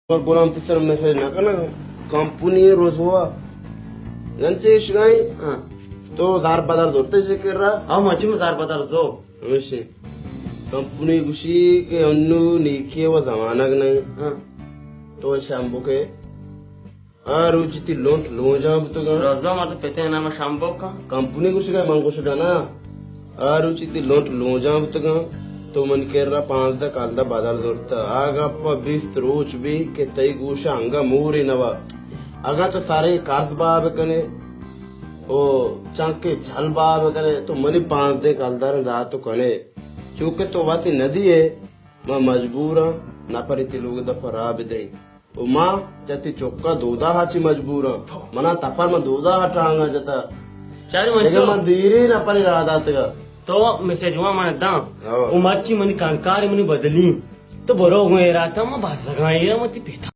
پر گلام تئی سر میسج نہ کنگ۔ کمپنی رسوا۔ انچے اشگائیں۔ ہاں۔ تو زار بدل زرتے چے کر رہا؟ ہاں، مچی میں زار بدل زو۔ ہمیشی۔ کمپنی گوشی کہ انو نیکی و زمانگ نہیں۔ ہاں۔ تو شامبو کے۔ آ روچی تی لونٹ لونجاں بوتگاں۔ رزا مت پتے نام شامبو کا۔ کمپنی گوشگا من گوشگا نا۔ آ روچی تی لونٹ لونجاں بوتگاں، تو من کرا پانزدہ کلدار بدل زرتا۔ آ گپا بیست روچ بی کہ تئی گوشا انگا مورے نوا۔ اگاں تو سارے قرض بہا بکنے، او چنکے جھل بہا بکنے، تو منی پانزدہ کلدار دات تو کنے۔ چونکہ تو وتی ندی ہے، ما مجبوراں نپری تی لوگ دپا راہ بدئیں۔ و ما چہ تی چکا دودا ہا چی مجبوراں۔ منا تپر من دودا ہا ٹانگا جتا۔ شاری من دگہ چو من دیری نہ پری راہ داتگا۔ تو میسج وا من داں۔ ہاں۔ و مرچی منی کنکار منی بدلی۔ تو برو گوں ایراتا ما بزگاں ایرا متی پیتا۔